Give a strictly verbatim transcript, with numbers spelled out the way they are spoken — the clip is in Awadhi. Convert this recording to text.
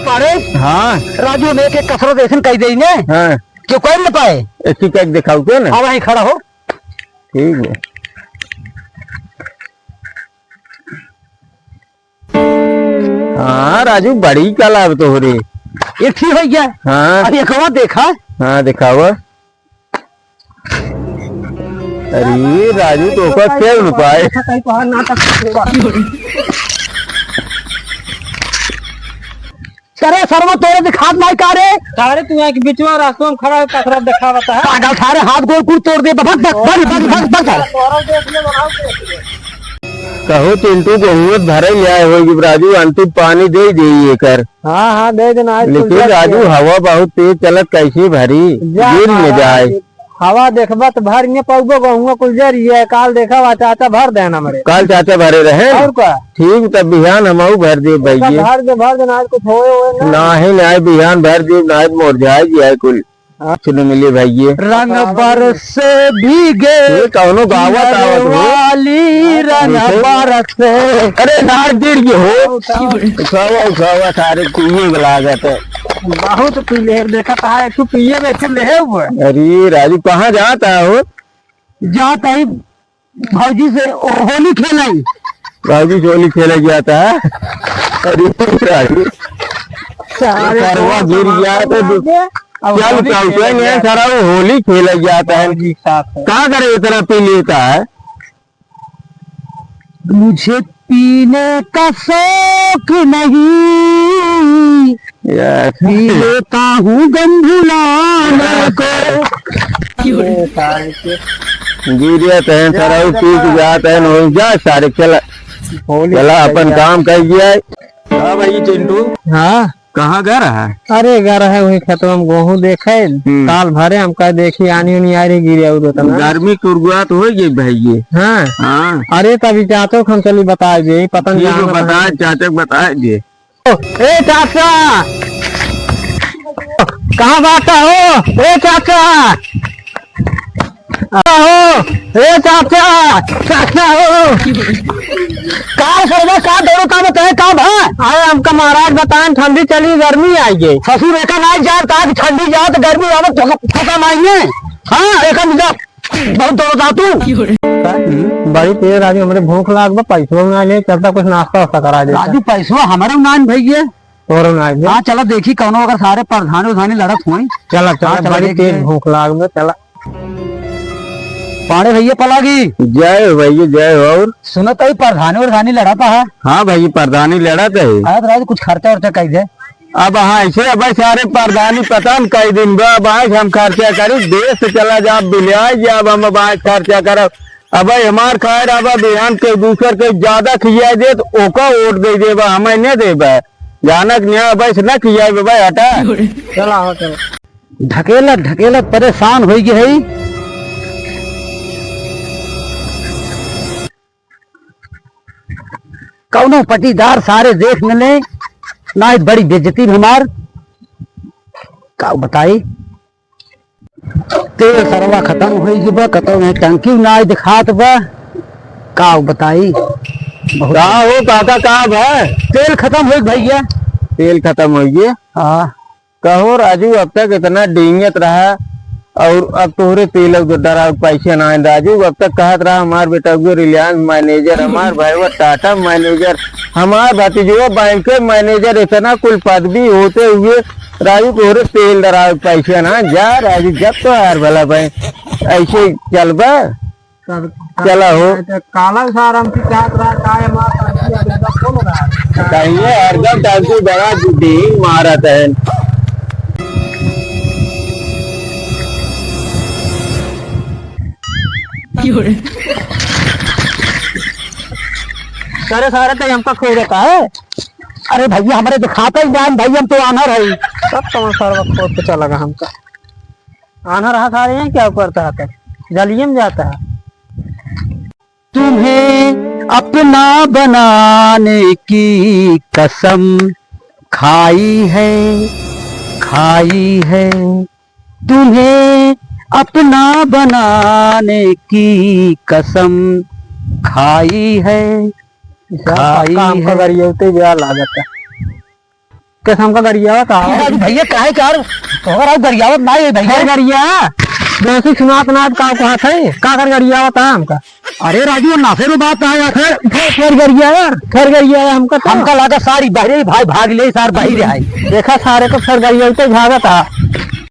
अरे हाँ। राजू, हम एक एक कसरत ऐसन कइ देई ने हाँ। कि कोई न पाए। ऐसी कइ देखाओ के ना। अब वहीं खड़ा हो। ठीक है। हाँ राजू, बड़ी कला अब तोहरे। एक ठीक होइ गया। हाँ। अब एक और देखा। हाँ, देखावा। अरे राजू, तो ओकर फेर न पाए। अरे सरवा, तोरे दिखात नाहीं का रे? सारे तू एक बीचवा रास्ता में खड़ा है, कसरत देखावत है। पागल सारे, हाथ गोड़ कुल तोड़ दे। भग, भग, भग, भग, भग, भग, भग। तोरा देख ले, बनाओ देख ले। कहो चिंटू, गोहुआ भरे ले आए होई राजू, अंतिम पानी दे दे एकर। हाँ, हाँ, दे देना, आज लेकिन कुल राजू, जाके। हवा बहुत तेज चलत, कैसे भरी? जा गिर न मारा, जाए। हवा देखबा त भर न पउबो, गोहुआ कुल जरिए, काल देखा हुआ चाचा भर देना मरे। काल चाचा भरे रहे? और का? ठीक, तब बिहान हमहू भर दे ओका भइये। भर दे, भर देना, आज कुछ होए, होए ना। नाहीं, नाहीं, बिहान भर दे, नाहीं, मोर जाए, जाए कुल। हाँ। सुन मिले भइये। रंग बरसे भीगे ये कौनो गावत आवत हो? वाली रंग कैसे? बरसे। अरे नार गिर गए हो। उठावा, उठावा, सारे कुइये लागत है। बहुत पी ले, देखा कहा है, तू पिए में, तू ले हुए। अरे राजू, कहाँ जाता हो? जाता ही भौजी से होली खेलाई। भौजी से होली खेले गया था। अरे राजू। सारे सरवा गिर गया तो दु-, अब क्या होली बताऊं, खेले क्या गया। सारा वो होली खेले गया था। भौजी के साथ है। कहाँ करे इतना पी लेता है? मुझे पीने का शौक नहीं, यार। पी लेता हूँ गंधुलाने को। गिरिया तहन सरऊ पी के जात है, हो जा सारे, चला। होली चला, खेल अपन जा। काम कर दिया है। हाँ भाई चिंटू। हाँ। कहाँ गए रहा? अरे गए रहे वही खेतवा में गोहूँ देखे, हम्म। काल भरे हम कह देखी आनी उनी आ रही गिरे और उतना। गर्मी कुरगुआत हो गई भाई ये। हाँ। हाँ। अरे तभी चाचो को हम चली बताए दे, पता नहीं ठीक है, कहाँ बता, बताए। चाचा को बताए दे। ए चाचा, कहाँ बात हो? ए चाचा, हो, ए चाचा, चाचा हो। का सरवा, का दौड़ो, का बताए, का भा? अरे हमका महाराज बताएं, ठंडी चली, गर्मी आई गई। ससुर एका नाई जात, आज ठंडी जात, गर्मी आवत, फसा माइने। हाँ, एका मिला, बहुत दौड़ो था तू। बड़ी तेज राजू, हमरे भूख लाग बा, पैसवा ना ले, चलता कुछ नाश्ता वास्ता करा दे। राजू, पैसवा हमारे ना भैया। तोरो ना आइबे। हाँ, चला देखी कौनो अगर सारे प्रधानी उधानी लड़त होई। चला, चला, हाँ, चला बड़ी देखी तेज है। भूख लाग बे, चला। पाड़े भैया पलागी। जय हो भैया, जय हो। और? सुनत है प्रधानी उधानी लड़त है। हाँ भाई, प्रधानी लड़त है। अरे तो राजू कुछ खर्चा उर्चा कह दे। अब हाँ, ऐसे अब सारे प्रधानी पता न कई दिन बा, अब आज हम खर्चा करी, देश से चला जा, बिलिया जा, अब हम अब आज खर्चा करब। अब हमार खैर, अब बिहान के दूसर के ज्यादा खिया दे तो ओका वोट दे देबा, हमें नहीं देबा। जानक न्याय वैसे न किया बे भाई, हटा। चला हो, चला। ढकेलत ढकेलत परेशान होई गई है। कौनो पटीदार सारे देख मिले, ना ही बड़ी बेइज्जती हमार। का बताई? तेल सरवा खतम होई गई बा, कतौ नहीं टंकी ना दिखात बा, का बताई। बहुत का हो काका, का बा? तेल खतम होई भैया। तेल खतम होई गया? हाँ। कहो राजू, अब तक इतना डींगत रहा और अब तोहरे तेल और डरा पैसे ना आए राजू। अब तक कहत रहा हमार बेटा वो रिलायंस मैनेजर, हमार भाई वो टाटा मैनेजर, हमार भतीजवा बैंक के मैनेजर, इतना कुल पदवी होते हुए राजू तोहरे तेल डरावे पैसे ना जा राजू, जब तो यार भला भाई ऐसे चलबा। चला हो। काला सारा हम सिखात रहा, काय मार, ताकि अब एकदम खोल रहा है। कहिए हरदम टांकी बड़ा डींग मारत है। क्यों रे? सारे सारे तो हमका खो रहता है। अरे भैया, हमारे दिखाता ही नहीं भाई, हम तो आनर है। सब तो सारा खोद के चला गया हमका। आन्हर हाथ आ रहे हैं, क्या करता है तब? जलिए में जाता है। तुम्हें अपना बनाने की कसम खाई है, खाई है। तुम्हें अपना बनाने की कसम खाई है, खाई है। हमका गरियौते ब्याह लागत है। कैसे हमका गरियावत आ? अरे भैया, काहे का यार, तोहरा गरियावत ना है भैया। अरे गरिया, जैसे सुनात ना का कहत है, का कर गरियावत आ हमका? अरे राजू, वो नासे रो बात आया। फिर, फिर, फिर गरिया यार, फिर गरिया है हमका तो। हमका लगा सारी बहरे ही भाई भाग ले, सार बही रहा है। देखा सारे को फिर गरिया तो भागत आ।